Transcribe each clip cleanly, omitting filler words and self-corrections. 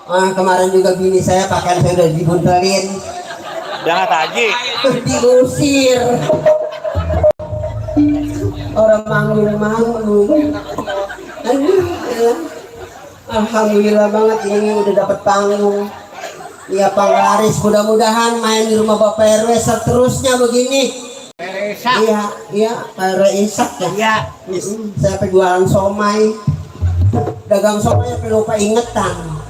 Kemarin juga bini saya pakaian saya udah dibuntelin. Jangan tagi. Diusir. Orang manggung-manggung. Aduh, ya. Alhamdulillah banget ini udah dapat panggung. Ya penglaris, mudah-mudahan main di rumah Bapak RW seterusnya begini. Iya, Pak RW Isak ya. Iya. Saya penjualan somai, dagang somai tapi lupa ingetan.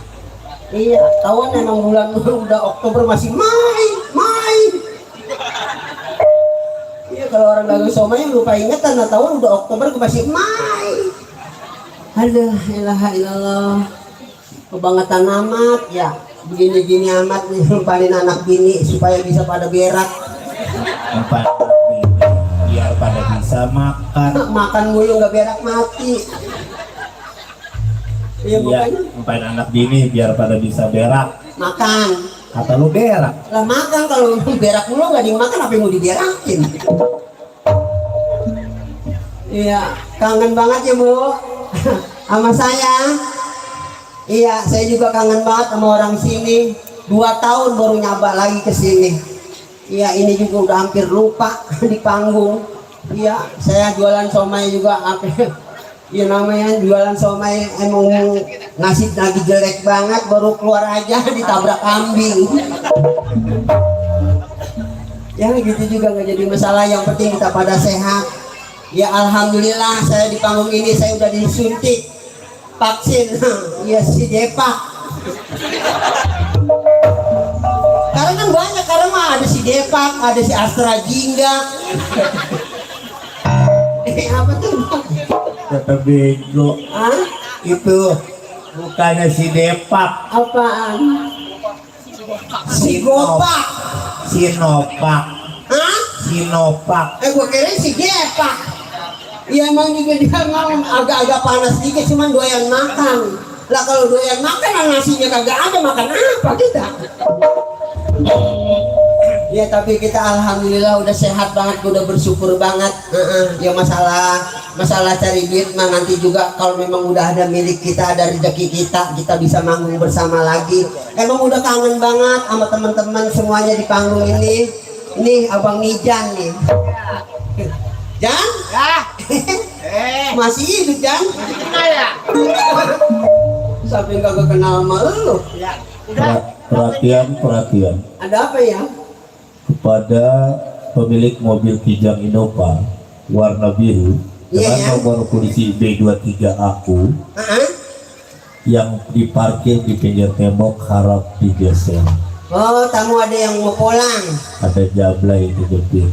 Iya, tahun emang bulan udah Oktober masih main. Iya, kalau orang dagang somai lupa ingetan, nah tahun udah Oktober masih main. Aduh, ilaha illallah, kebangetan amat ya. Begini-gini amat nih, lupain anak bini supaya bisa pada berak. Biar pada bisa Makan mulu nggak berak mati. Iya, lupain anak bini biar pada bisa berak. Makan. Kata lu berak. Lah makan, kalau berak mulu nggak dimakan apa yang mau diberakin? Iya, kangen banget ya Bu sama saya. Iya, saya juga kangen banget sama orang sini. 2 tahun baru nyaba lagi ke sini. Iya, ini juga udah hampir lupa di panggung. Iya, saya jualan somai juga. Iya, namanya jualan somai emang ngasih lagi jelek banget, baru keluar aja ditabrak kambing. Ya gitu juga nggak jadi masalah, yang penting kita pada sehat. Ya alhamdulillah saya di panggung ini saya udah disuntik vaksin. Ya si Depak. Karena kan banyak, karena mah ada si Depak, ada si AstraZeneca. Apa tuh? Kata bego. Hah? Itu bukannya si Depak. Apaan? Si Gopak. Sinopak. Hah? Sinopak. Gua kira si Depak. Ya emang juga dia emang agak-agak panas dikit, cuman doyan makan. Lah kalau doyan makan nasinya kagak ada, makan apa kita? Ya tapi kita alhamdulillah udah sehat banget, udah bersyukur banget. Ya masalah cari duit mah nanti juga kalau memang udah ada milik kita, ada rezeki kita bisa manggung bersama lagi. Emang udah kangen banget sama teman-teman semuanya di panggung ini. Ini Abang Nijan nih. Jan? Masih hidup Jan? Ya. Sampai kagak kenal sama lu. Ya. Perhatian Ada apa ya? kepada pemilik mobil Kijang Innova warna biru dengan nomor polisi B23AU yang diparkir di pinggir tembok harap digeser. Oh, tamu ada yang mau pulang. Ada jablay di jepit.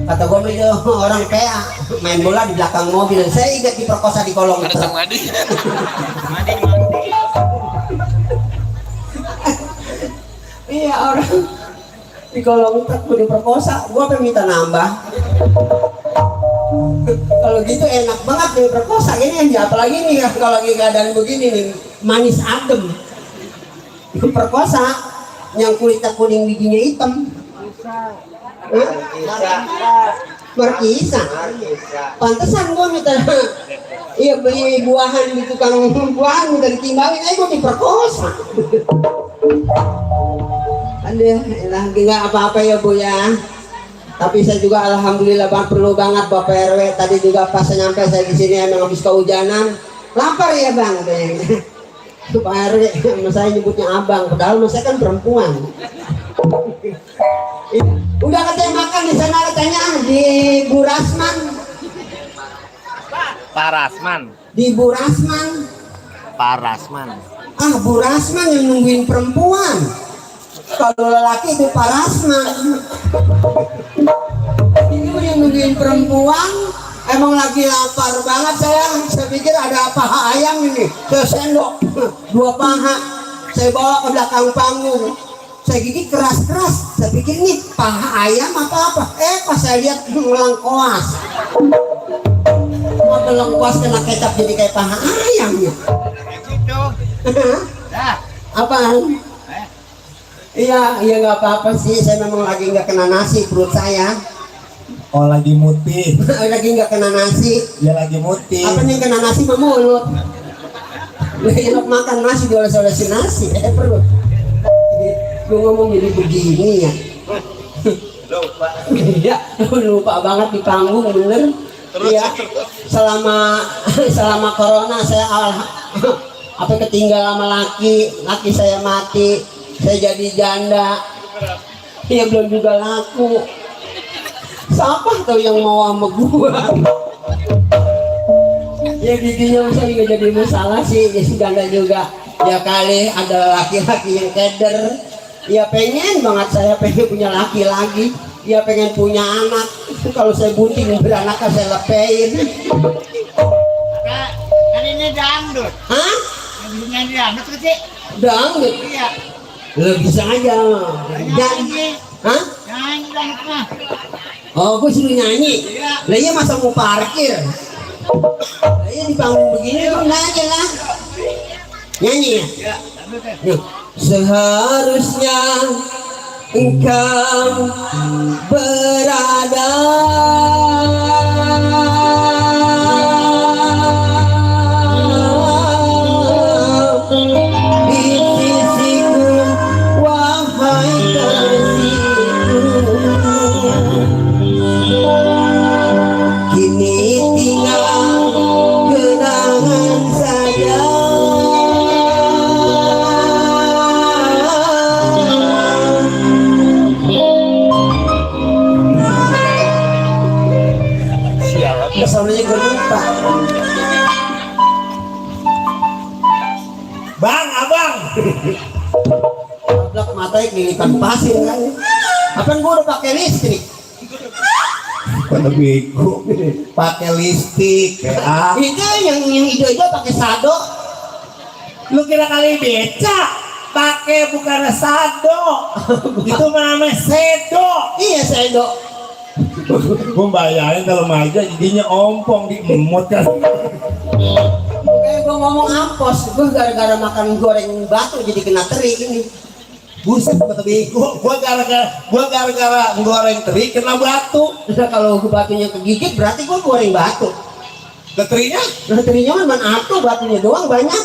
Kata gue itu orang kayak main bola di belakang mobil. Saya ingat diperkosa di kolong truk. Iya, orang di kolong truk gue diperkosa. Gue apa minta nambah? Kalau gitu enak banget diperkosa ini aja. Apalagi nih kalau lagi keadaan begini nih, manis adem. Diperkosa yang kulitnya kuning giginya hitam. Markisa. Pantesan gua minta iya beli buahan di tukang buahan minta ditimbangin, gua diperkosa. Aduh, nggak apa-apa ya Bu ya. Tapi saya juga alhamdulillah perlu banget Bapak RW. Tadi juga pas saya nyampe saya di sini emang habis kehujanan. Lapar ya Bang kayaknya. Pak RW sama saya nyebutnya Abang, padahal saya kan perempuan. Udah katanya makan di sana, katanya di Bu Rasman. Pak Rasman. Di Bu Rasman. Pak Rasman. Bu Rasman yang nungguin perempuan. Kalau lelaki itu Pak Rasman. Ini yang nungguin perempuan. Emang lagi lapar banget saya pikir ada paha ayam ini. Saya sendok 2 paha. Saya bawa ke belakang panggung. Saya gigit keras-keras, saya pikir ini paha ayam apa-apa. Pas saya lihat lengkoas. Mau lengkoas kena kecap jadi kayak paha ayam ya. Apaan? Iya nggak apa-apa sih, saya memang lagi nggak kena nasi perut saya. Oh lagi mutih. Lagi nggak kena nasi. Ya lagi mutih. Apa nih kena nasi sama mulut? enak makan nasi dioles-olesin nasi. Perlu. Gue ngomong jadi begini ya. Lupa. Iya, lupa banget di panggung bener. Iya. Selama corona saya apa ketinggalan sama laki saya mati, saya jadi janda. Iya belum juga laku. Siapa tahu yang mau sama gua? Ya giginya masa juga jadi masalah sih, ya janda juga. Ya kali ada laki-laki yang keder. Ya pengen banget saya pengen punya laki lagi. Ya pengen punya anak. Kalau saya bunting beranak saya lepein. Kan ini dangdut. Hah? Nyanyi dangdut sih. Dangdut? Iya. Lo bisa aja. Nyanyi. Hah? Nyanyi dangdut mah. Oh, gue suruh nyanyi. Lah iya masa mau parkir? Lah iya di panggung begini lu nanya lah. Nyanyi ya? Iya, dangdut ya. Yuk. Seharusnya engkau berada di sisiku, wahai kasihku. Kini tinggal kenangan saja. Kesannya gue lupa. Bang, abang. Tablak matanya kelilipan pasir kan. Apaan gue udah pakai listrik? Pada bego. Pakai listrik. Ya. Itu yang hijau-hijau pakai sado. Lu kira kali beca? Pakai bukan sado. Itu namanya sedo. Iya sado. Gue bayarin kalau aja jadinya ompong di emut kan. Kayak gue ngomong ampos, gue gara-gara makan goreng batu jadi kena teri ini. Buset kata bego. Gue gara-gara goreng teri kena batu. Udah kalau batunya kegigit berarti gue goreng batu. Keterinya? Nah terinya kan atu batunya doang banyak.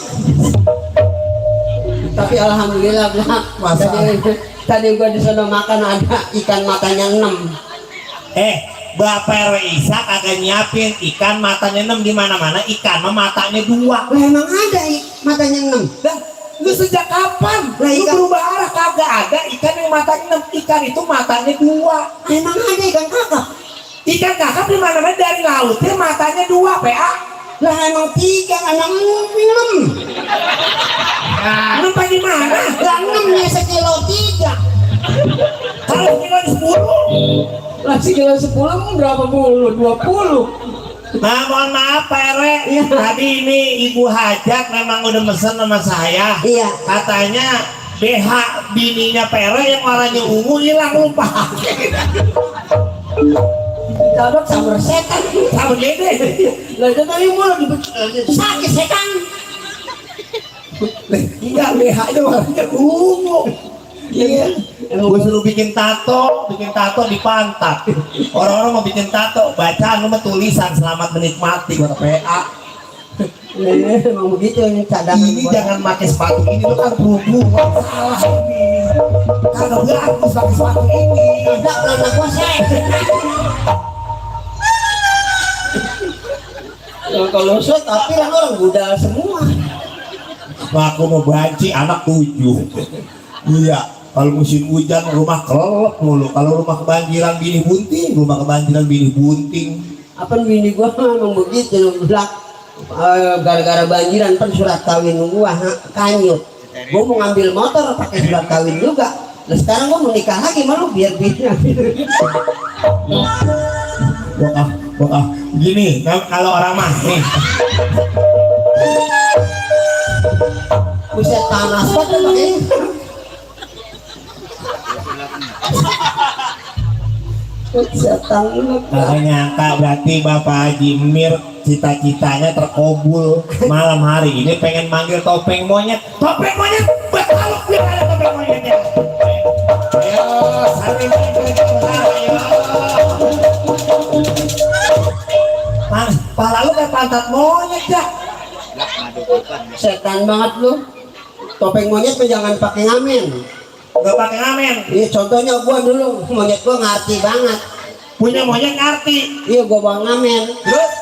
Tapi alhamdulillah Blak. Tadi gue di sana makan ada ikan matanya 6. Bapak RW Isa kagak nyiapin ikan matanya 6 di mana-mana, ikan mah matanya 2. Lah emang ada matanya 6. Dah, lu sejak kapan? Lah, Lu ikan- berubah arah kagak ada ikan yang matanya 6, ikan itu matanya 2. Emang ada ikan kakap. Ikan kakap di mana-mana dari lautnya matanya 2, PA. Lah emang 3 anak 6. Lu pagi mana? Lah 6-nya sekilo 3. Kalau kilo 10. Lah sekilo 10 berapa puluh? 20. Nah, mohon maaf Pak RW. Iya. Tadi ini Ibu Hajat memang udah mesen sama saya. Iya. Katanya BH bininya Pak RW yang warnanya ungu hilang lupa. Codok sama setan. Sama dede. Lah itu tadi mulu sakit setan. Enggak, BH-nya warnanya ungu. Iya. Gue suruh bikin tato di pantat. Orang-orang mau bikin tato, bacaan lu mah tulisan selamat menikmati kata PA. Emang begitu yang cadangan. Ini jangan pakai sepatu ini, lu kan berhubungan salah ini. Kagak bagus pakai sepatu ini. Enggak anak gua sek. Kalau shot tapi orang budal semua. Aku mau banci anak 7. Iya. Kalau musim hujan rumah kelelep mulu. Kalau rumah kebanjiran bini bunting, rumah kebanjiran bini bunting. Apa bini gua emang begitu Blak. Gara-gara banjiran kan surat kawin gua kanyut. Gua mau ngambil motor pakai surat kawin juga. Nah sekarang gua mau nikah lagi malu biar bini. Wah, gini kalau orang mah nih. Buset panas banget pakai. Kagak nyangka berarti Bapak Haji Mir cita-citanya terkabul. Malam hari ini pengen manggil topeng monyet. Topeng monyet, betul biar ada topeng monyetnya. Ayo, sambil ayo. Pala lu kayak pantat monyet dah. Blak madu. Setan banget lu. Topeng monyet mah jangan pakai ngamen. Gak pakai ngamen. Iya contohnya gua dulu monyet gua ngerti banget. Punya monyet ngerti. Iya gua bawa ngamen. Terus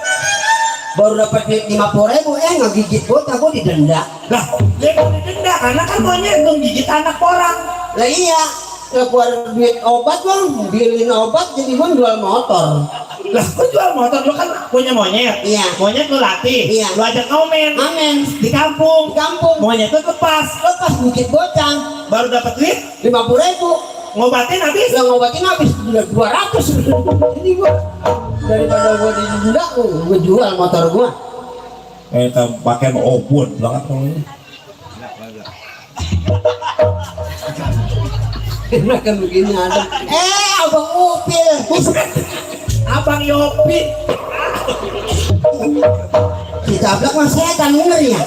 Baru dapat duit 50.000 ngegigit bocah gua didenda. lah dia mau didenda karena kan monyet tuh gigit anak orang. Lah iya, keluar duit obat bang, beliin obat jadi gua jual motor. Lah kok jual motor, lu kan punya monyet. Iya. Monyet lu latih. Iya. Lu ajak ngomen Amin. di kampung. Di kampung. Monyet lu lepas. Lepas gigit bocah Baru dapat duit 50.000. ngobatin habis. Yang ngobatin habis udah 200. Jadi gua daripada gua didenda, gua jual motor gua. Kita pakai obon banget ini. Enak kan begini ada. Abang Upil. Abang Yopi. Si Cablak mah setan bener ya.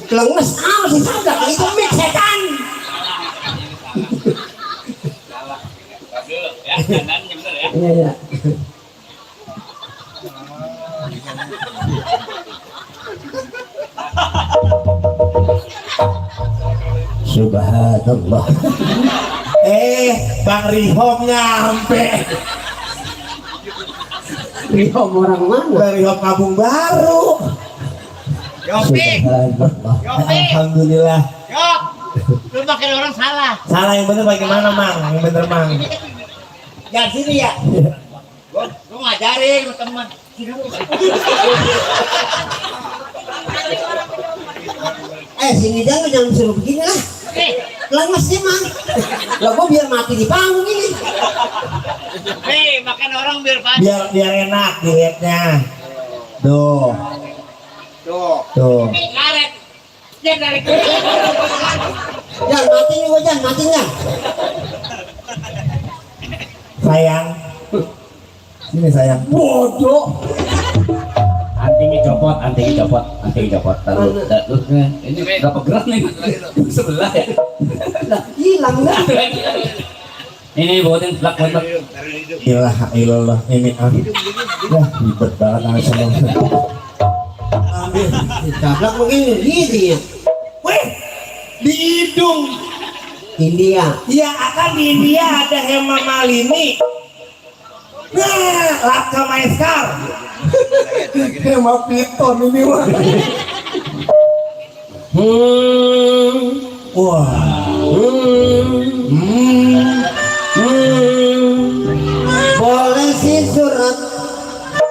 Kelenges si Cablak itu mik setan. Iya ya. Subhanallah. Bang Rihom nyampe. Rihom orang mana? Bang Rihom Kampung Baru. Yopi, Subhanallah. Yopi, Alhamdulillah. Yop, lu makin orang salah. Salah yang bener bagaimana Mang? Yang bener Mang. Jangan sini ya. Gua ngajarin sama teman. Sini jangan suruh begini lah. Lemes sih mang. Lah gua biar mati di panggung ini. Hei, makan orang biar panas. Biar enak dilihatnya. Tuh. Tuh. Karet. Dia dari Jangan mati nih gua jangan mati nggak. Sayang. Sini sayang. Bodoh. Antingnya copot. Taruh. Ini berapa gerak nih? Sebelah ya. Lah hilang nggak? Ini bawain plak. Ilah ini Wah ribet banget anak semua. Ambil. Cablak begini gitu ya. Wih di hidung. India. Ya akan di India ada Hema Malini. Nah Laka Maeskar. Hema Piton ini mah. Wah. Boleh si surat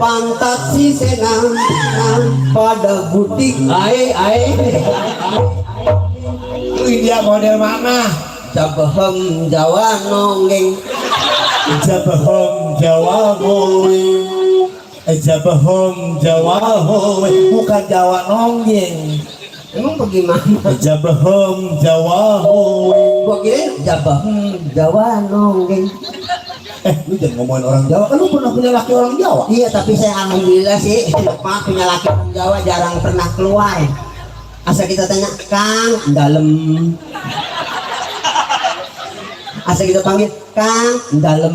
pantat si senang pada butik Ini dia model mana? Jabahem Jawa nonggeng. Jabahom Jawa Howe. Jabahom Jawa Howe. Bukan Jawa nonggeng. Emang bagaimana? Jabahom Jawa Howe. Gua kira Jabahem Jawa nonggeng. Lu jangan ngomongin orang Jawa, kan lu pernah punya laki orang Jawa. Iya tapi saya alhamdulillah sih Pak punya laki orang Jawa jarang pernah keluar. Asal kita tanya Kang dalam. Asal kita panggil Kang dalam.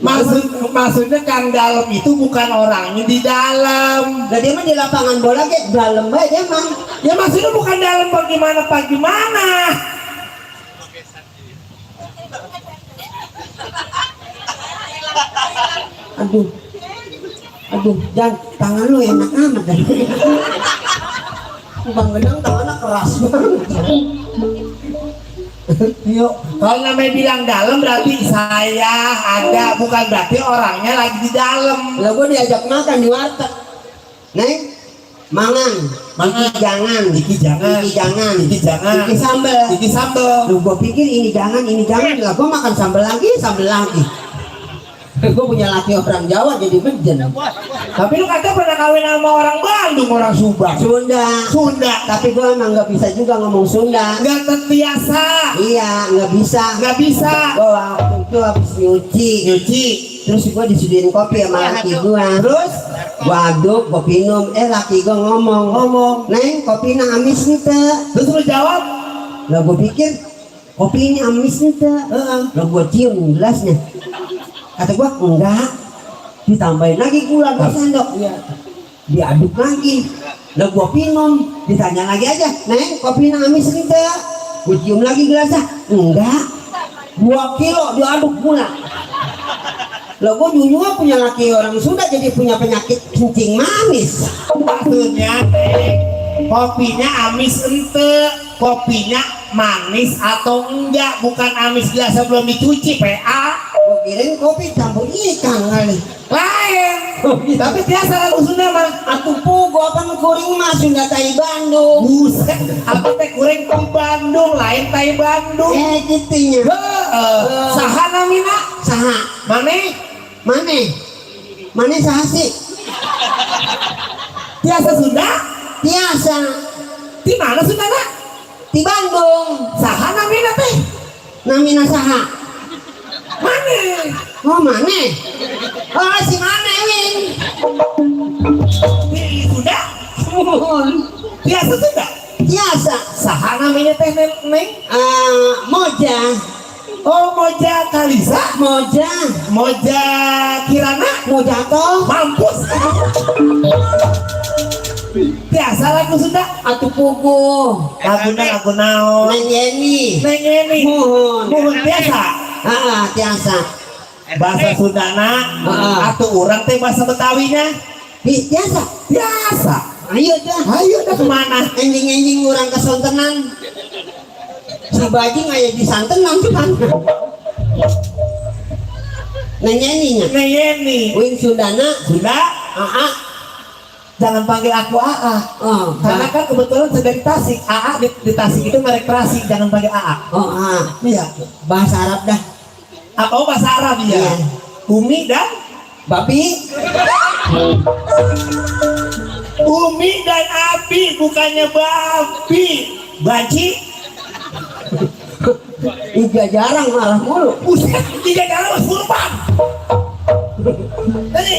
Maksudnya Kang Dalam itu bukan orangnya di dalam. Nah dia mah di lapangan bola kayak dalam aja dia mah. Ya maksudnya bukan dalam bagaimana. Aduh, jangan tangan lu enak amat dah. Bang Gedang tangannya keras banget. Yuk, kalau namanya bilang dalam berarti saya ada, bukan berarti orangnya lagi di dalam. Lah gua diajak makan di warteg. Neng, mangan, iki jangan, iki sambel. Lu gua pikir ini jangan. Lah gua makan sambel lagi. Gua punya laki orang Jawa jadi bejen. Tapi lu kata pernah kawin sama orang Bandung, orang Subang. Sunda. Tapi gua emang nggak bisa juga ngomong Sunda. Nggak terbiasa. Iya, nggak bisa. Gua waktu itu habis nyuci. Terus gua disediain kopi sama laki gua. Terus gua aduk, gua minum. Laki gua ngomong. Neng, kopi na amis nih teh. Terus lu jawab, Lah gua pikir kopi ini amis nih teh. Lah gua cium gelasnya. Kata gua enggak. Ditambahin lagi gula 2 sendok. Diaduk lagi. Lah gua minum, ditanya lagi aja, Neng kopi amis ente? Gua cium lagi gelasnya, enggak. 2 kilo diaduk pula. Lah gua dulu punya laki orang Sunda jadi punya penyakit kencing manis. Maksudnya kopinya amis ente, kopinya manis atau enggak, bukan amis biasa belum dicuci PA. Gua kirain kopi campur ikan kali. Lain. Tapi biasa lagu Sunda mah. Atuh pugu apa goreng mah Sunda tai Bandung. Buset, apa teh goreng di Bandung, lain tai Bandung. Gitunya. Saha namina? Saha? Mane saha sih? Biasa Sunda? Biasa Di mana Sunda nak? di Bandung. Saha namina teh? Namina saha? Mane? Oh Mane? Oh si Mane Win. Di Sunda? Mohon. Biasa Sunda? Biasa. Saha namanya teh Neng? Moja. Oh Moja Kalisa? Moja Kirana? Moja toh. Mampus. Biasa lagu Sunda? Atuh pugu. Lagu naon? Neng Yeni. Neng ini. Mohon biasa. Biasa. Bahasa Sundana atau orang teh bahasa Betawinya Biasa. biasa. Ayo dah Kemana? enjing orang kesontenan. Si bajing aya di santenan kan. Neng Yeninya. Neng ini. Wing Sundana. Sunda? Jangan panggil aku AA. Karena kan kebetulan saya dari Tasik. AA di Tasik itu merek terasi. Jangan panggil AA. Iya. Bahasa Arab dah. Apa bahasa Arab ya? Iya. Umi dan Babi. Umi dan Abi, bukannya babi. Baji. Iga jarang marah mulu. Buset, 3 kali mas kurban. Tadi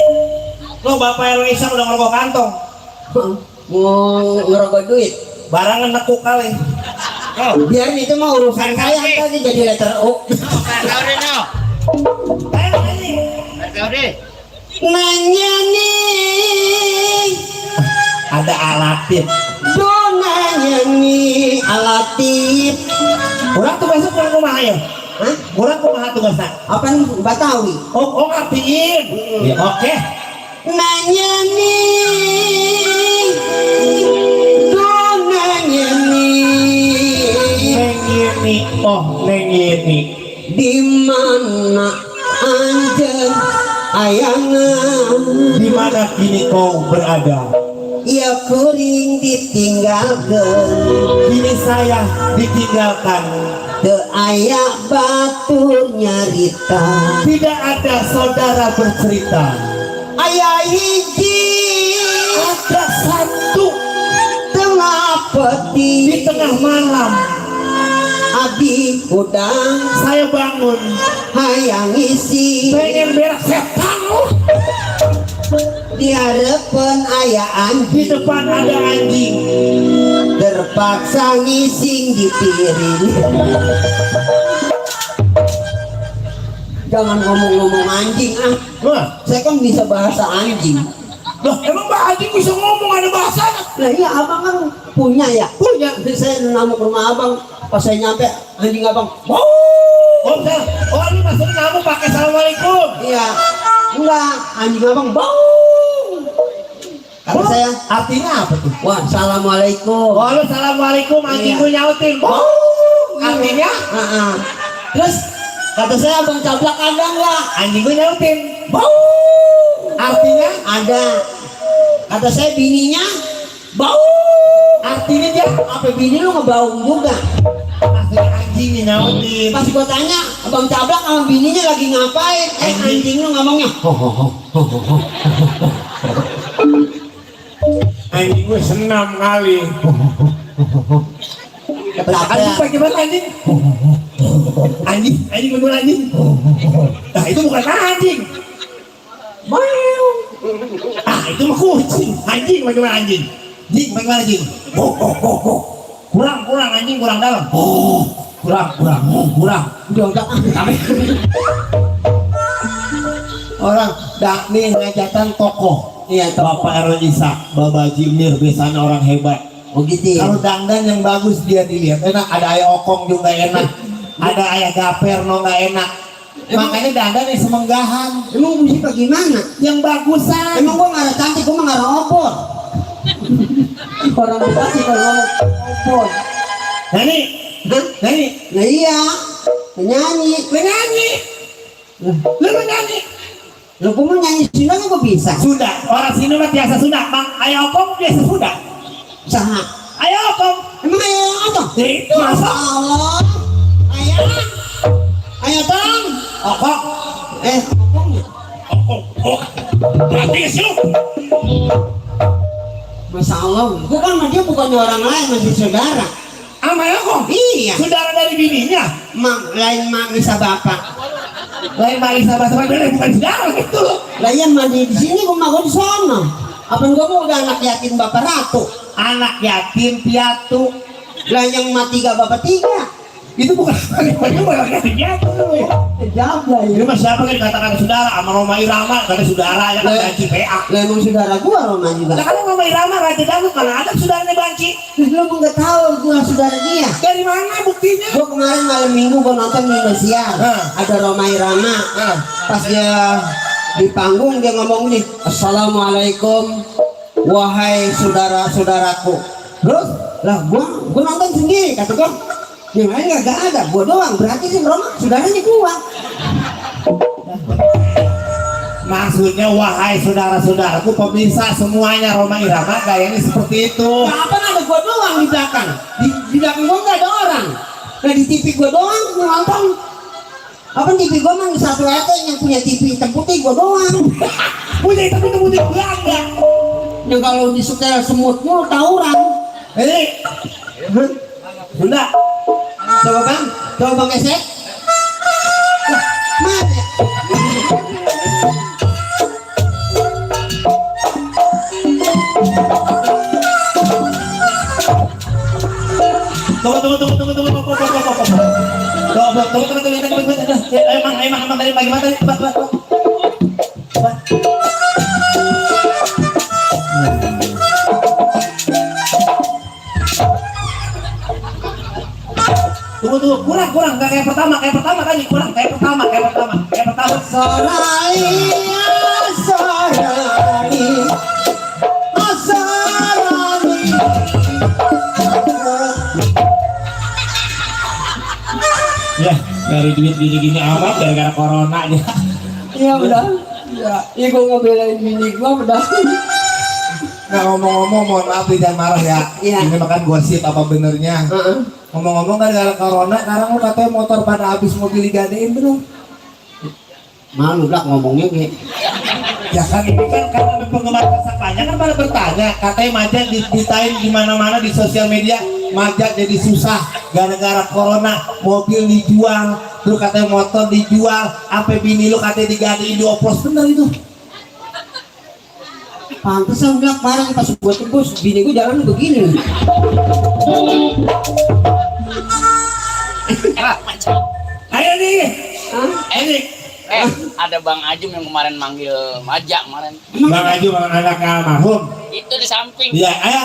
lo bapak RW Isang udah ngerokok kantong. Mau ngerokok duit. Barangan nekuk kali. Biar itu mah urusan saya tadi jadi letter O. Tahu deh no. Ayo ini. Tahu deh. Nanya nih, Ada alatif. donanya nih alatif. Orang tuh besok pulang rumah ya. Hah? Orang kumaha tugasnya. Apa nih Batawi? Oh ngertiin. Ya oke. Nanya nih, donanya nih, Neng ini. di mana anjen ayana? Di mana kini kau berada? Ia kuring ditinggalkan, Kini saya ditinggalkan. teu aya batur nyarita. Tidak ada saudara bercerita. Aya hiji Ada satu tengah peti, di tengah malam abi udang saya bangun hayang isi. pengen berak setan lu. Di hadapan aya Di anjing, depan ada anjing. terpaksa ngising di piring. Jangan ngomong-ngomong anjing Wah, saya kan bisa bahasa anjing. loh emang Mbak Anjing bisa ngomong ada bahasanya? Nah iya abang kan punya ya. Punya. Saya ngamuk ke rumah abang, pas saya nyampe anjing abang, Oh, ini maksudnya kamu pakai assalamualaikum. iya, enggak, anjing abang bau. Kata Oh, saya, artinya apa tuh? wah assalamualaikum. Assalamualaikum, anjing Iya. gue nyautin. Oh, artinya Terus kata saya abang caplak ada enggak? anjing gue nyautin. Bau. Artinya Ada. Kata saya bininya bau. artinya dia Apa bini lu ngebau juga? maksudnya anjing nyautin. Pas gua tanya, abang caplak sama bininya lagi ngapain? Anjing lu ngomongnya. Anjing gue senam kali. Anjing bagaimana anjing? Anjing bagaimana anjing? Nah itu bukan anjing. Meow. Itu mah kucing. Anjing bagaimana anjing? Anjing bagaimana anjing? Kurang anjing kurang dalam. Kurang. Udah enggak Orang dak nih ngajatan tokoh. Iya, toko. Bapak Erwin Ishak, Bapak Jimir, biasanya orang hebat. Oh gitu ya. Kalau dangdan yang bagus dia dilihat enak, ada ayah okong juga enak, ada ayah gaper no nggak enak. Makanya dandan yang semenggahan, Emang musik bagaimana? yang bagusan. Emang gua nggak ada cantik, gua mah nggak ada opor. Orang Bekasi kalau ngomong opor. Nani, Hah? Nani, Nah iya, nyanyi. menyanyi, lu menyanyi. Lu gua mau nyanyi Sunda nggak gua bisa. Sudah, orang sini mah biasa sudah, bang. Ayah okong biasa sudah. Saha. Ayah okong, Emang ayah apa? itu Masya masuk Allah. Ayah. Ayah tong. okong. Okongnya. Oh, berarti sih lu. Masya Allah. Gua kan sama dia bukannya orang lain, masih saudara. Sama ayah okong. Iya. Saudara dari bininya. Mak lain mak bisa bapak. Lain balik sahabat-sahabat dari bukan saudara gitu loh. Lah iya mandi di sini, gua mah di sono. Apa gua mau udah anak yatim bapak ratu? Anak yatim piatu. Lah yang mati gak bapak tiga. Itu bukan anak yatim piatu. Jabla Ini ya. mas siapa yang dikatakan saudara? Sama Roma Irama, kata saudara ya kan Banci PA. Lah emang saudara gua Roma juga. Nah kan Roma Irama Raja Dangdut mana ada saudaranya Banci? Lu mau nggak tahu gua saudara dia. Dari mana buktinya? Gua kemarin malam minggu gua nonton di Indosiar. Ada Roma Irama. Pas dia di panggung dia ngomong nih, Assalamualaikum wahai saudara-saudaraku. Terus lah gua nonton sendiri kata gua. Yang lain nggak ada, gua doang. Berarti sih Roma saudaranya gua. Maksudnya wahai saudara-saudaraku pemirsa semuanya Roma Irama gayanya seperti itu. Nah, apa ada gua doang di belakang? Di belakang gua nggak ada orang. Nah di TV gua doang gua nonton. Apa TV gua mah satu RT yang punya TV hitam putih gua doang. Punya itu putih belanda. Yang kalau di setel semut mulu tawuran. Ini Bunda, Coba bang gesek. Lah, mana? Emang dari bagaimana tadi? Tunggu, kurang, nggak kayak pertama tadi, kurang, kayak pertama. Soraya, sorani, sorani. Ya, dari duit gini-gini amat gara-gara corona aja. Iya udah. Ya, gua ngebelain bini gua udah. Nah ngomong-ngomong, mohon maaf jangan marah ya. Iya. Ini makan gosip apa benernya. Ngomong-ngomong kan gara-gara corona, sekarang lu katanya motor pada habis mobil digadein bener. Malu lah ngomongnya gitu. Ya kan ini kan karena penggemar kesakanya kan pada bertanya, katanya Majak ditain di mana-mana di sosial media, Majak jadi susah gara-gara corona, mobil dijual, terus katanya motor dijual, sampai bini lu katanya digadein dioplos, bener itu. Pantesan udah parah pas gua tebus bini gua jalan begini. Ayo nih, ini Ada Bang Ajum yang kemarin manggil Majak kemarin. Bang Aju, bang anak almarhum. Itu di samping. Iya, ayo.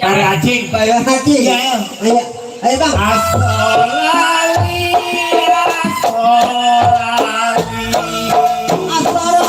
Dari Acing. Ayo hati. Iya, ayo. Ayo bang. Asolali, asolali.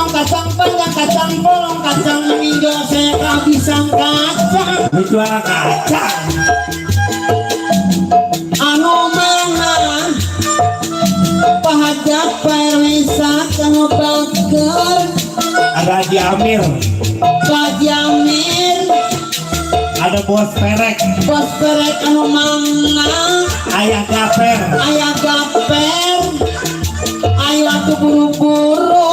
Kacang panjang, kacang bolong, kacang hijau, saya kehabisan kacang. Jual kacang. Anu mana pahajat perwisata anu baker Ada Haji Amir, Pak Jamil ada Bos Perek, bos perek anu mana Ayah Gaper, ayah gaper ayo atuh buru-buru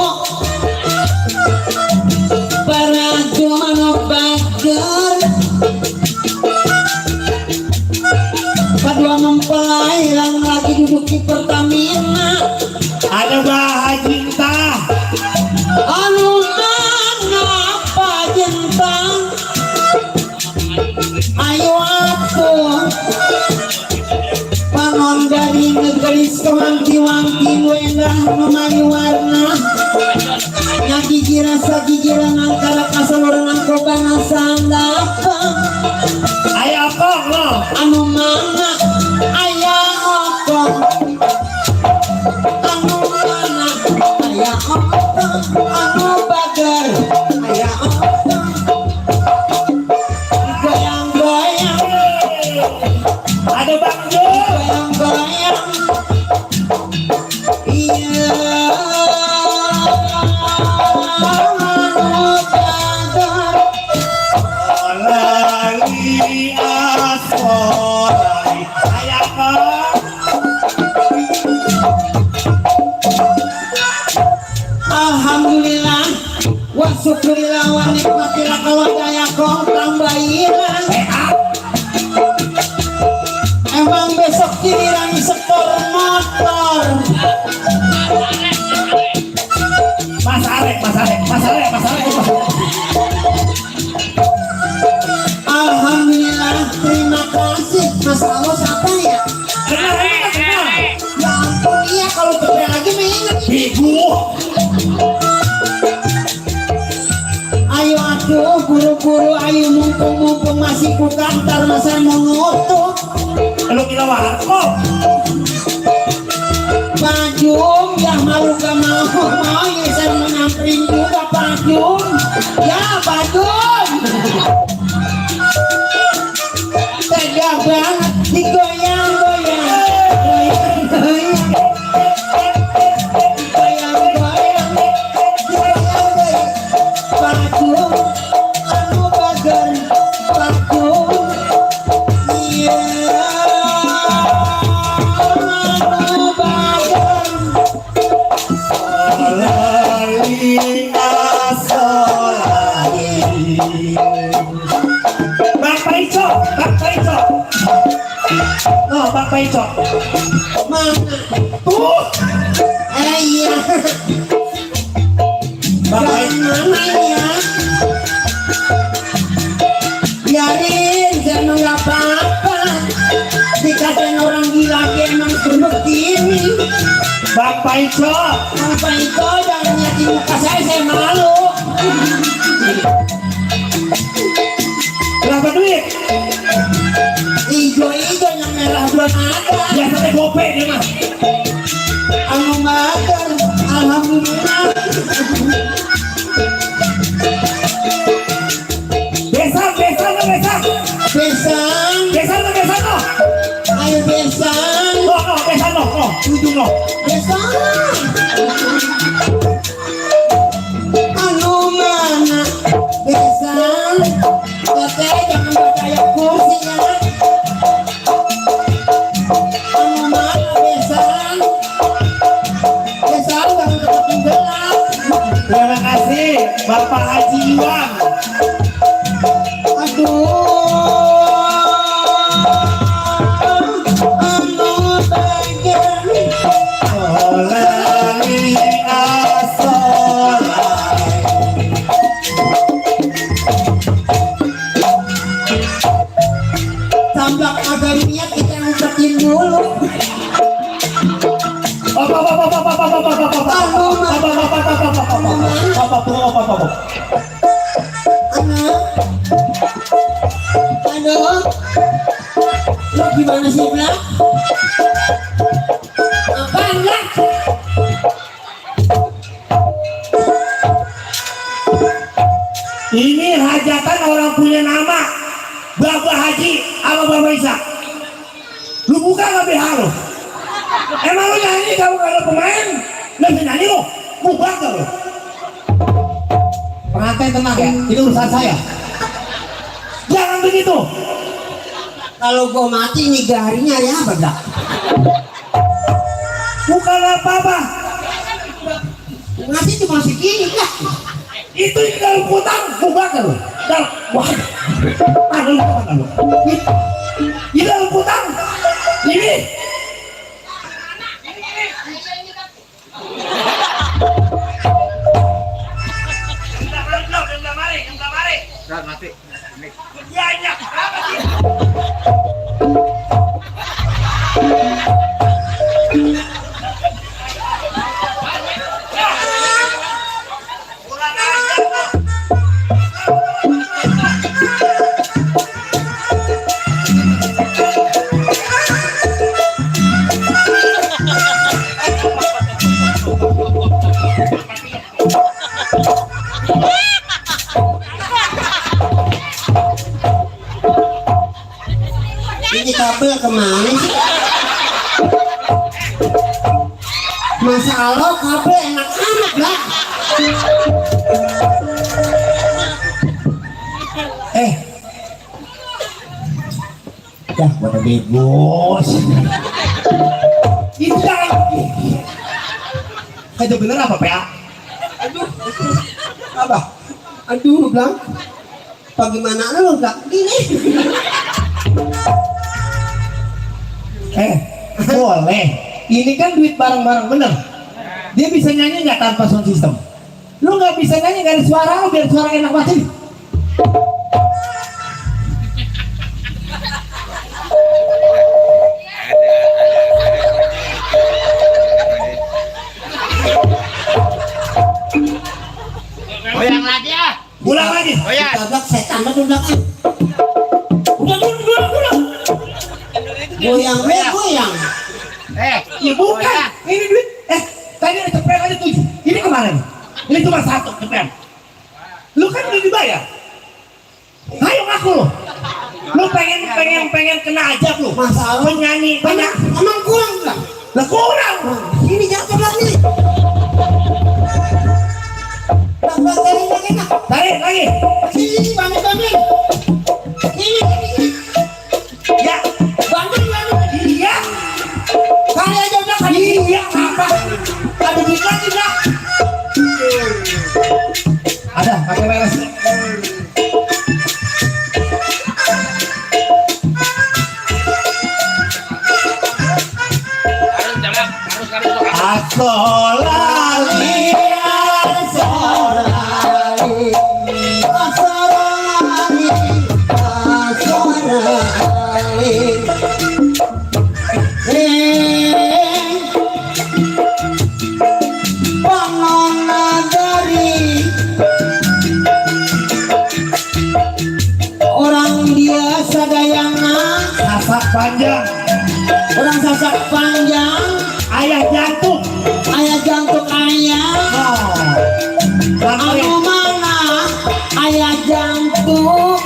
perek di Pertamina Ada Bahajinta. anu ngapa jentang ayo atuh panon dari negeri kewanti-wanti wendah memari warna nyaki gigiran angkara kasaluran kobana sandapa Ayo kok lo. anu mana aya okong anu mana aya okong anu bager aya okong goyang-goyang Ada Bang Jo. goyang-goyang iya anu bager Lali asolai. Ayo kok. Alhamdulillah wa syukurillah wa nikmatillah kalau daya kong tambahilah emang besok giliran setor motor Mas Arek. Alhamdulillah terima kasih Mas Alos apa ya? Kenal. Ya ampun iya kalau tidak lagi mengingat Bigu. ayo atuh buru-buru ayo mumpung masih ku kantor masa mau nutup Lu kira warkop. Pak Jum ya mau gak mau ya saya mau nyamperin juga Pak Jum ya Pak Jum tega banget digoyang-goyang goyang-goyang goyang-goyang digoyang-goyang Pak Jum anu bager Pak Jum iya anu bager Lali asolai. Bang Paico. Oh, Bang Paico. mana iya Bang Paico. mana ya biarin jangan nggak apa-apa dikatain orang gila dia emang begini Bang Paico. apa itu jangan nyakin muka saya malu Berapa duit? ijo-ijo yang merah belum ada Biasanya gope dia mah. anu makan alhamdulillah Besan. besan no. ayo besan No, besan no. Ujung no. besan anu mana besan oke jangan percaya kursi ya anu mana besan jangan tetap gelap Terima kasih Bapak Haji Iwan. anu bagian Lali asolai. tambak agak niat kita ngucapin dulu aduh lu gimana sih Blak? Apaan Blak? Ini hajatan orang punya nama Bapak Haji sama Bapak Isa. Lu buka nggak BH lu? Emang lu nyanyi kamu kalau pemain? Lu bisa nyanyi lu? Buka nggak lu? Pengantin tenang ya, ini urusan saya. Jangan begitu. Kalau gua mati nih garinya ya apa Blak? Bukan apa-apa. Ngasih cuma segini Blak. Itu di dalam putang buka nggak lu? Dalam wah, ada lu buka nggak lu? Di dalam putang ini Ini kabel kemana sih? Masalah kabel enak amat lah. Dah, pada bebos. Itu lagi. Kayak bener apa, PA? Apa? Aduh, Bang. Bagaimana lu enggak gini? Boleh. Ini kan duit bareng-bareng bener. Dia bisa nyanyi nggak tanpa sound system? Lu nggak bisa nyanyi nggak ada suara lu biar suara enak banget. Goyang lagi ya. Ulang lagi. Goyang. Tabrak setan lu belakang. Ulang. Goyang, goyang. Ya bukan. Ini duit. Tadi ada cepet aja 7. Ini kemana nih? Ini cuma 1 cepet. Lu kan udah dibayar. Ayo ngaku lu. Lu pengen kena ajab lu. Masalah Penyanyi banyak. emang kurang enggak? Lah kurang. Ini jatuh lagi. Tabrak lagi. Tarik lagi. Ini bangun. Ini. Ya. Bangun. Iya. Kali aja udah kali. Iya apa? Ada duit lagi enggak? Ada pakai beres. Asolali, Asolali, asolali, asolali. Pangonagari, orang dia sadayana, sasak panjang, orang sasak panjang, ayah jantung. ayah jantung ayah. Anu mana ayah jantung?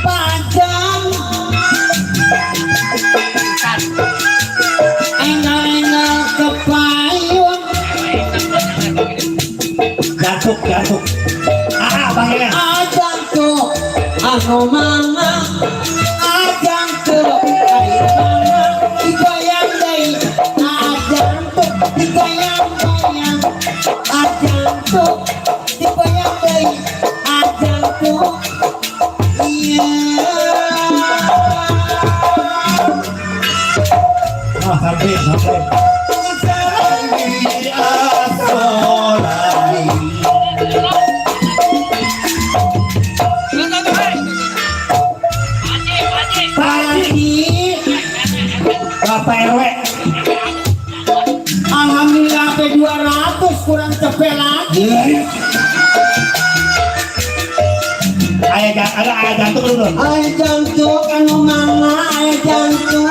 Panjang, engel-engel kepayun. Jantung. Bahaya. Jantung, anu mana jantung? Ayo mana digoyang deui? Jantung digoyang-goyang. Jantung digoyang deui. Jantung. Iya. Sampai. Bapak RW. Alhamdulillah sampai 200 kurang cepet lagi. Ada ayah jantung dulu. Ayah jantung anu mana ayah jantung?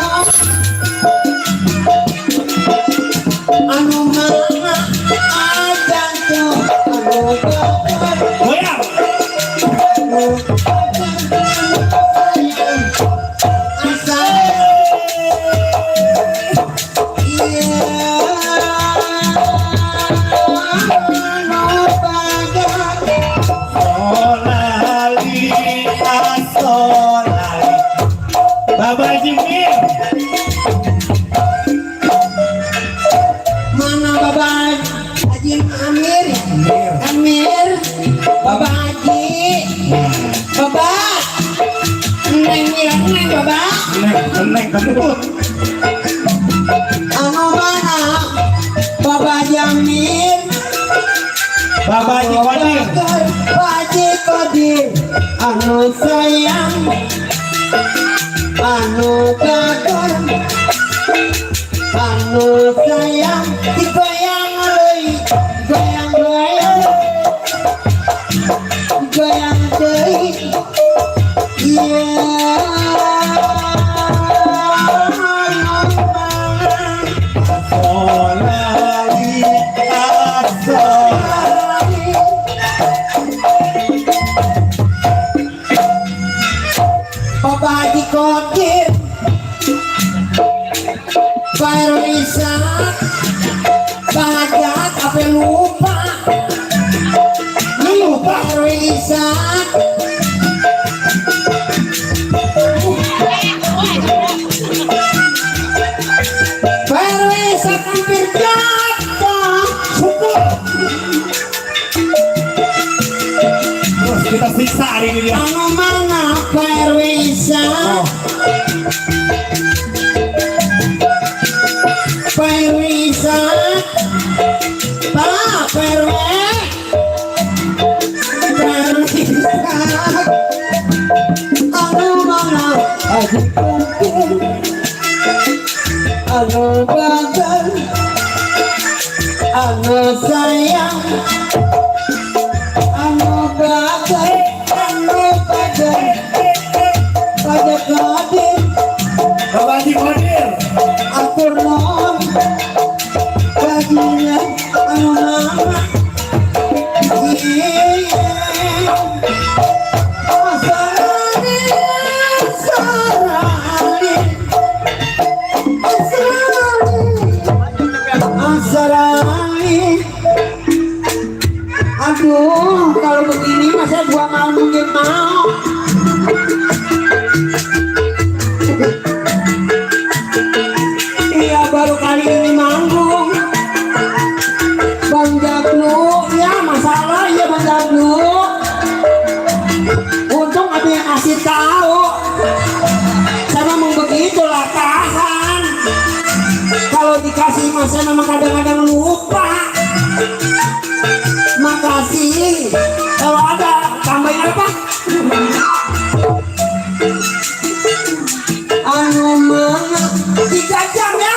Anu mana ayah jantung? Anu Goyang. Bapak Jimir. Mana Bapak Haji Amir? Bapak Haji. Bapak. Neng Bapak. Neng kentut. Anu mana Bapak Jamil? Bapak Haji Kodir. Bapak Haji Kodir. Anu sayang, anu gagal, anu sayang, digoyang deui, goyang deui. Solali Bagat apa lupa. Lupa Isak. Isak hampir jatuh. Terus kita siksa hari ini dia. Anu mana Isak? Isak. Pak Isak. Anu mana? Anu bagan, anu sayang, anu bagan, pada kadir, Bapak Haji Qadir. atur nuhun, baginya anu nama, aduh, kalau begini masa gua mau mungkin mau. Iya baru kali ini manggung. Bang Jaglu, ya masalah ya Bang Jaglu. Untung ada yang kasih tahu. Saya memang begitulah tahan. Kalau dikasih masa memang kadang-kadang lupa. Makasih. Kalau ada tambahin apa? Anu mana 3 jam ya?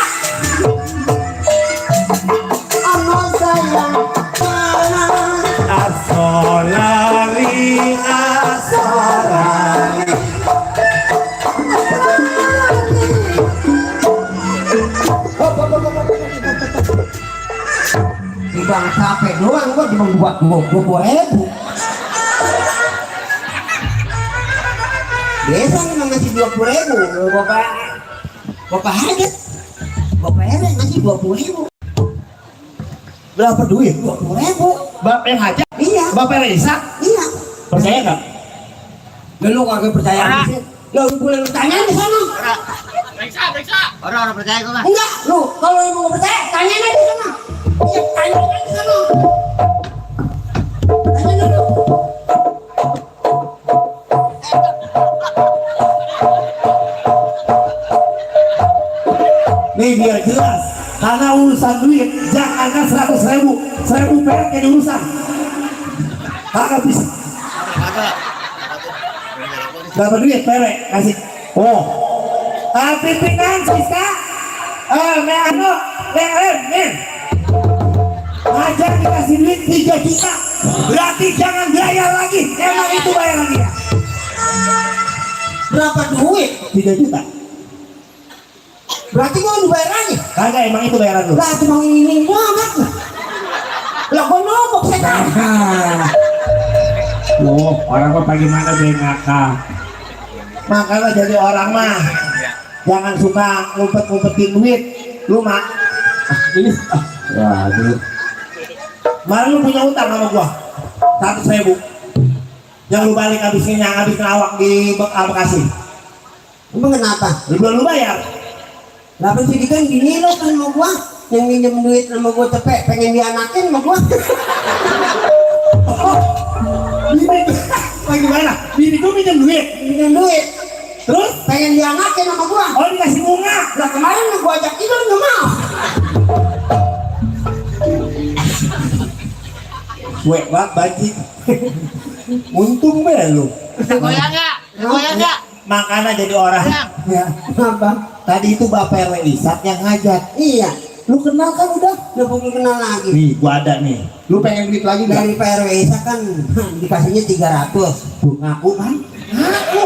Anu sayang Asolari, asolari. Bang capek doang gua cuma buat gua ribu. Biasa memang ngasih 20.000. Bapak Hadet, Bapak Hadet ngasih 20.000. Berapa duit? 20.000. Bapak yang hajat? Iya. Bapak yang Isak? Iya. Percaya nggak? Lu kagak percaya sih? Lu boleh lu tanya di sana. Periksa. Orang percaya kok, Mas. Enggak, lu kalau lu mau percaya tanya aja di sana. Iya, tanya aja di sana. Tanya dulu. Nih biar jelas, karena urusan duit jangan 100.000 perak jadi urusan. Kagak bisa. Berapa duit perek kasih? Oh, pimpinan Siska, Meano, nih. Ajar dikasih duit 3 juta, berarti jangan bayar lagi. Emang itu bayar lagi ya? Berapa duit? 3 juta. Berarti gua udah bayar aja. Kagak, emang itu bayaran lu. Lah cuma ini banget. Lah gua nombok sekarang. Loh, orang kok bagaimana dia ngakak. Makanya jadi orang mah jangan suka ngumpet-ngumpetin duit. Lu mah ini waduh. Kemarin lu punya utang sama gua 100.000 yang lu balik habis ngelawak di Bekasi. Emang kenapa? Lu bayar. Lah sih kan gini lo kan sama gua yang minjem duit sama gua cepet pengen dianakin sama gua. Bini bagaimana? Bini gua minjem duit. Minjem duit. Terus Pengen dianakin sama gua. oh dikasih bunga. Lah kemarin gua ajak tidur nggak mau. Gue banget bajik. Untung be lu. Goyang enggak? Makanya jadi orang. Ya, apa? Tadi itu Bapak RW Isak yang ngajak. Iya. Lu kenal kan udah? Udah pengen kenal lagi. Nih, gua ada nih. Lu pengen duit lagi Dari nggak? PRW Isa kan dikasihnya 300. Tuh, ngaku kan? Ngaku.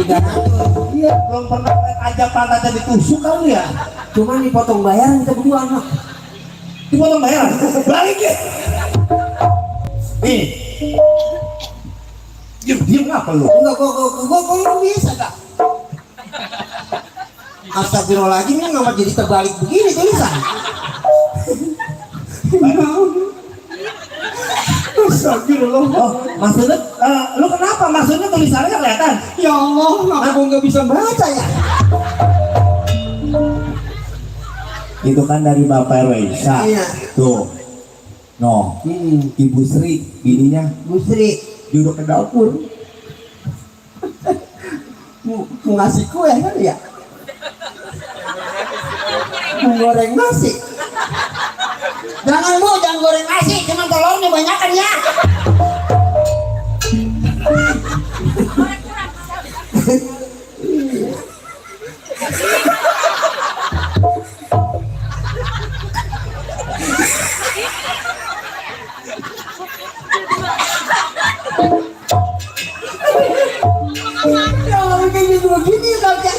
300. Iya, belum pernah lihat aja pantatnya ditusuk kali ya. Cuman dipotong bayaran kita berdua anak. Dipotong bayaran. Balik ya. Nih. Diam ngapa lu? Enggak, gua bisa gak? Astagfirullahaladzim, ini nggak jadi terbalik begini tulisan. Astagfirullah. Oh, maksudnya, lu kenapa? Maksudnya tulisannya kelihatan? Ya Allah, aku nggak bisa baca ya. Itu kan dari Bapak Reza. Iya. Tuh. No, Ibu Sri, bininya Bu Sri duduk ke dapur. mau ngasih kue kan ya? Mau goreng nasi. Jangan goreng nasi, cuma telurnya banyakan ya. Ya Allah, kayak gitu begini kakek.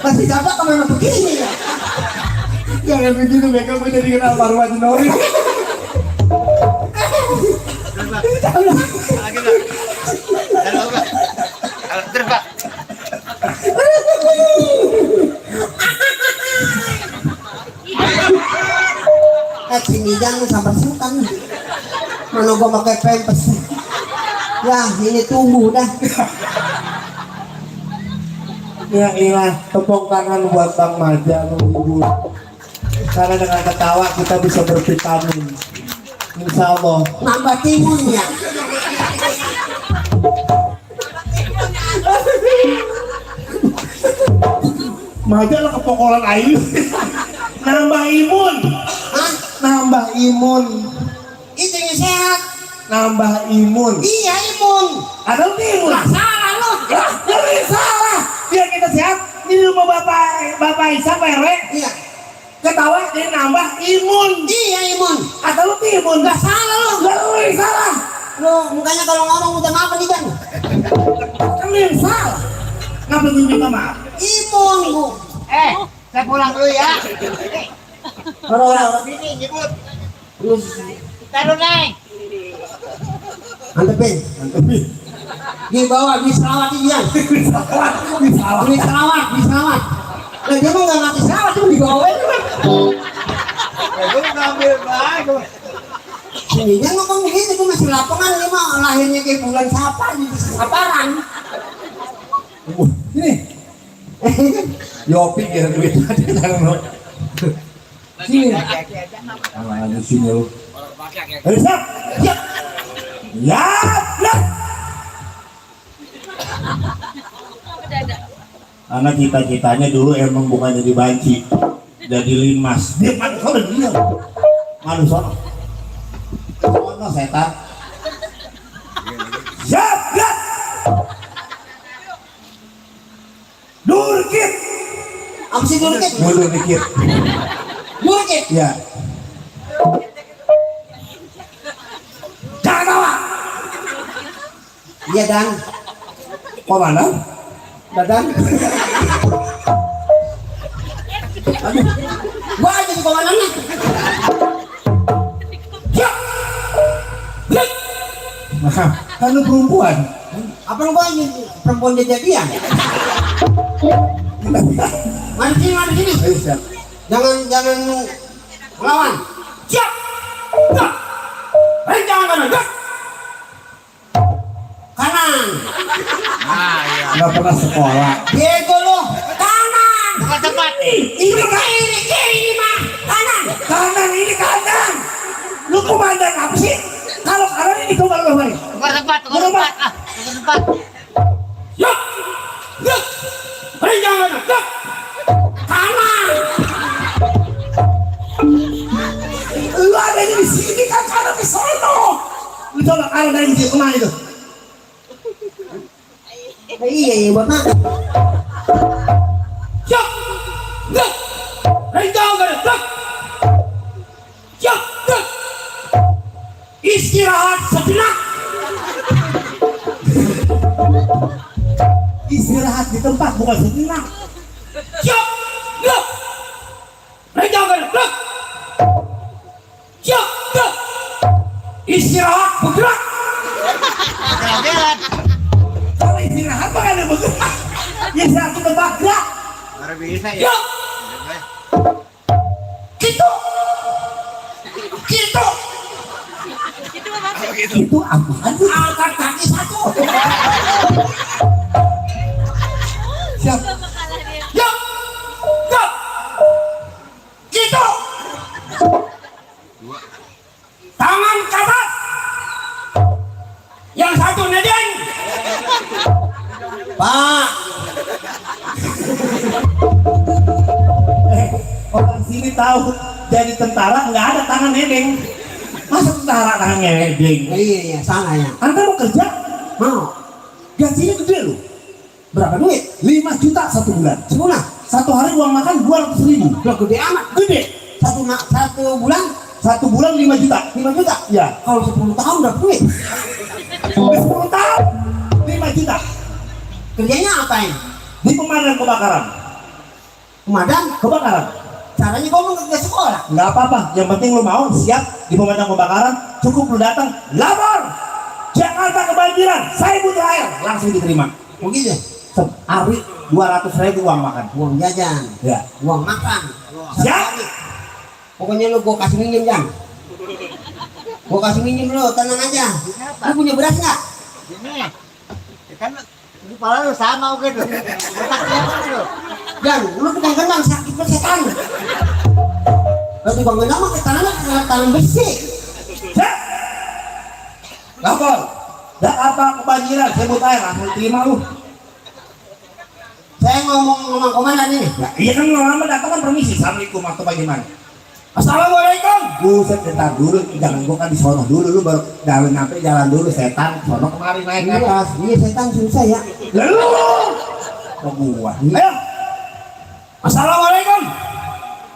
Masih kakak kemana begini ya? Jangan begitu, mereka gue jadi kenal Marwah Jinori. Terus Pak. Sini jangan sampai sultan. Mana gua pakai pempes. Ya ini tumbuh dah. Ya ilah, tepuk tangan buat Bang Maja menghibur. Karena dengan ketawa kita bisa bervitamin. Insya Allah. Nambah timunnya. Maja lah kepokolan air. Nambah imun. Hah? Nambah imun. Itu yang sehat. Nambah imun. Iya imun. Ada imun. Salah lo. Jadi salah. Biar kita sehat. Ini rumah Bapak Isa Pak RW. Iya. Ketawa jadi nambah imun. Iya imun. Atau lu imun. Gak salah lo. Gak lu yang salah. Lo mukanya kalau ngomong udah maaf nih kan? Kan lu yang salah. Kenapa lu minta maaf? Imun bu. Saya pulang dulu ya. Orang-orang. Ini nyebut. Terus Taruh naik. antepin. Di bawah di selawat dia. Di selawat. Nah dia mah nggak ngerti selawat cuma di bawah itu kan. Gue ngambil bagus. Dia ngomong begini, gue masih lapangan ini mah lahirnya kayak bulan Sapar di Saparan. Ini. Yopi kira duit tadi tangan. Sini. Tangan sini lu. Ayo siap. Siap. Ya. Anak cita-citanya dulu emang bukan jadi banci, jadi limas. Dia mana dia? Mana sono? Sono setan. Siap. Siap. Durkit. Apa sih durkit? Mundur dikit. Durkit. Ya. Jangan tawa. Iya dan. Komandan. Dadan. Aduh. Gua aja di komandannya. Ya. Lihat. Nah, kan lu perempuan. Apa lu gua ini perempuan jadian? Mana sini. Ayo siap. Jangan lawan. Siap. Ya. Rencang kanan. Ya. Kanan. Nggak pernah sekolah. Diego lo. Kanan. Bukan tempat. Ini kiri mah. Kanan. Kanan ini kanan. Lu komandan apa sih? Kalau kanan ini kemana kemana? Bukan tempat. Bukan tempat. Ya. Ya. Rencang kanan. Ya. Kanan. Lu ada di sini kan kanan ke sono. Lu coba kanan dari sini kemana itu? Iya buat makan. Siap. Ya. Rencang kanan. Ya. Siap. Ya. Istirahat sejenak. Istirahat di tempat bukan sejenak. Siap. Ya. Rencang kanan. Ya. Siap. Ya. Istirahat bergerak. Jalan-jalan. Kalau istirahat mah ada bergerak. Ya istirahat di tempat gerak. Baru bisa ya. Ya. Itu apaan sih? Angkat kaki satu. Siap. Yuk. Yuk. Gitu. Tangan ke atas. Yang satu nedeng. Pak, Orang sini tahu jadi tentara nggak ada tangan nedeng. Masa tentara tangannya nedeng? iya salah ya. Anda mau kerja? Mau Gajinya gede loh. berapa duit? 5 juta satu bulan. Sebulan? Satu hari uang makan 200.000. Loh gede amat. Gede. Satu bulan Satu bulan 5 juta. 5 juta. Ya. Kalau 10 tahun udah duit. 10 tahun 5 juta. Kerjanya apa ini? Di pemadam kebakaran. Pemadam? Kebakaran. Caranya ngomong ke sekolah. Nggak apa-apa. Yang penting lu mau siap di pemadam kebakaran. Cukup lu datang. Lapor. Jakarta kebanjiran. Saya butuh air. Langsung diterima. Begitu. Hari 200.000 uang makan. Uang jajan, Ya. uang makan. Siap. Pokoknya lu gua kasih minjem Jang. Gua kasih minjem lu, tenang aja. Lu punya beras nggak? Ini. Kan ini kepala lu sama gitu. Otaknya apa lu? Jang, lu tukang gendang sakit lu setan. Lu tukang gendang mah tangan besi. Siap. Lapor. Jakarta kebanjiran. Saya butuh air. Langsung terima lu. Saya ngomong komandan ini. Ya, iya kan lama datang kan permisi. Assalamualaikum atau bagaimana? Assalamualaikum. Buset, setan dulu. Jangan gua kan di sono dulu. Lu baru jalan dulu setan. Sono kemari naik ke atas. Iya setan susah ya. Lalu. Kok gua? Ayo. Assalamualaikum.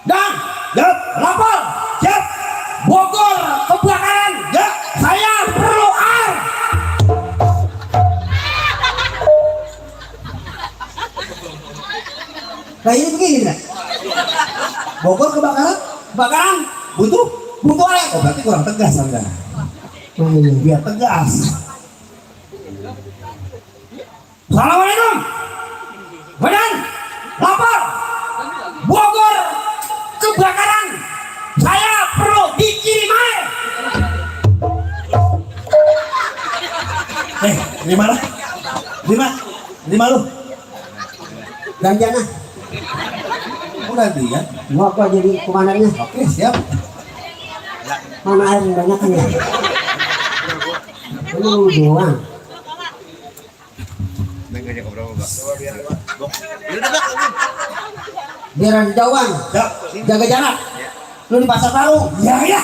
Dan. Siap. Lapor. Siap. Bogor kebakaran. Ya. Saya perlu air. Nah ini begini dah. Bogor kebakaran. Kebakaran, Butuh air. Oh berarti kurang tegas Anda. Biar tegas. Assalamualaikum. Badan. Lapor. Bogor kebakaran. Saya perlu dikirim air. Lima lah. Lima lu. gantian ah. Oh gantian. Gua jadi komandannya. Oke siap. Mana air yang banyak kan ya? Ini lu doang. Biar ada jauhan, Siap. jaga jarak. Lu di pasar baru. Ya ya.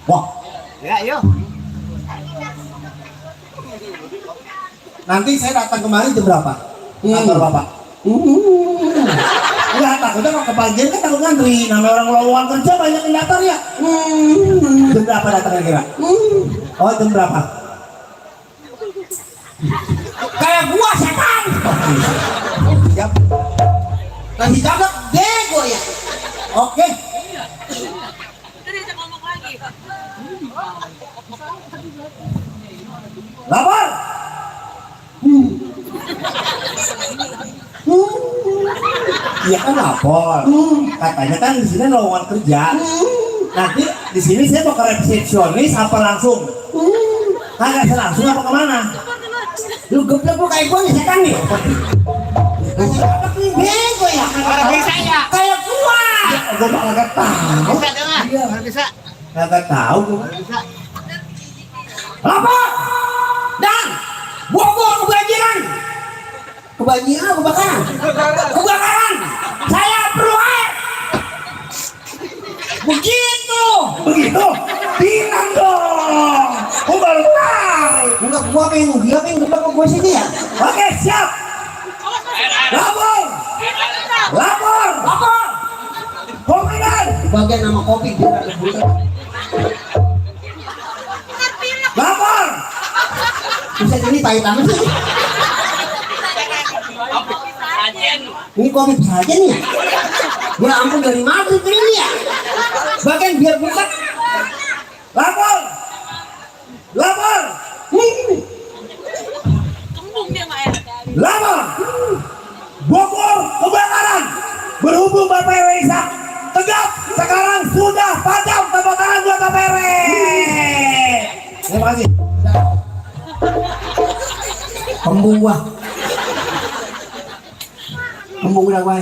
Wah. Ya, yuk. Nanti saya datang kemari jam berapa? Kantor bapak. Enggak, takutnya kalau kebanjir kan takut ngantri. Namanya orang lowongan kerja banyak yang daftar ya. Jam berapa datangnya kira? Oh jam berapa? Kayak gua setan. Siap. Lagi jaga bego ya. Oke. Lapor. Iya kan lapor. Katanya kan di sini lowongan kerja. Nanti di sini saya mau ke resepsionis apa langsung? Kagak langsung apa kemana? Lu geblek lu kayak gua nih setan nih. Tapi bego ya. Orang bisa ya. Kayak gua. Gue kagak tahu. Bisa dengar. Orang bisa. Kagak tahu gue. Bisa. Lapor. Dan Bogor kebanjiran. Kebanjiran kebakaran. Kebakaran. Saya perlu air. Begitu. Begitu. Bilang dong. Gue baru tahu. Enggak gua pengen geblek gua sini ya. Oke siap. Lapor. Lapor. Lapor. Komandan. Bagian nama kopi biar ada bunyi. Lapor. Bisa jadi pahit amat sih. Ini kopi saja nih ya. Ya ampun dari Madrid ini ya. Bagian biar buka. Lapor. Lapor. Lapor. Bogor kebakaran. Berhubung Bapak Reza tegap sekarang sudah padam, tepuk tangan buat Bapak Reza. Kembung gua. Kembung udah gua.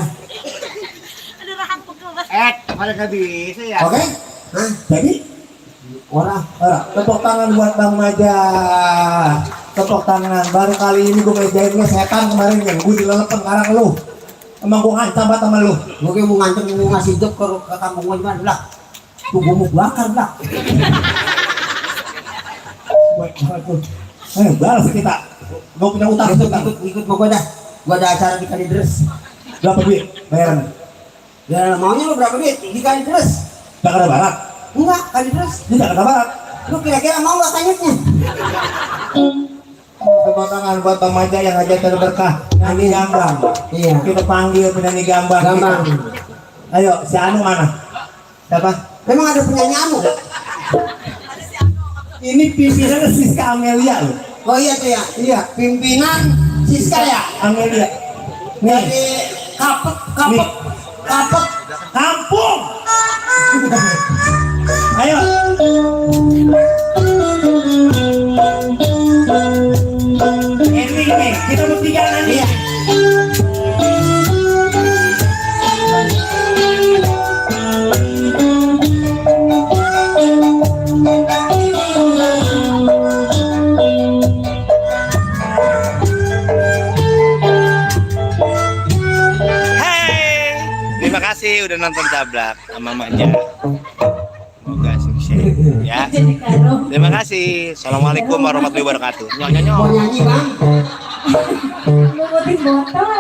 Mana nggak bisa ya? Oke? Hah? Jadi Orang. tepuk tangan buat Bang Maja. Tepuk tangan. Baru kali ini gue ngejainnya setan kemarin kan. Gue dilelepen karang lu. Emang gue ngancam banget sama lu. Gue mau ngancam mau ngasih job ke kampung gua gimana lah. Tuh gua mau bakar lah. Baik banget tuh. Balas kita. Gue punya utang. Ikut mau gua dah. Gua ada acara di Kalideres. Berapa duit bayaran? Ya maunya lu berapa duit? Di Kalideres? Jakarta Barat. Enggak, Kalideres. Di Jakarta Barat. Lu kira-kira mau nggak tanyanya? Tepuk tangan buat Bang Maja yang aja terberkah. Nyanyi gambang. Iya. Kita panggil penyanyi gambang. Gambang. Ayo, si Anu mana? Siapa? Memang ada penyanyi Anu. Ini pimpinan Siska Amelia loh. Oh iya tuh ya. Iya. Pimpinan Siska ya. Amelia. Nih, Dari kapet. kampung. Ayo. Ending nih, kita bertiga nanti ya. Terima kasih udah nonton Tablak sama Manja. Semoga sukses ya. Terima kasih. Assalamualaikum warahmatullahi wabarakatuh. Nyok nyok nyok. Mau nyanyi bang? Mau botol.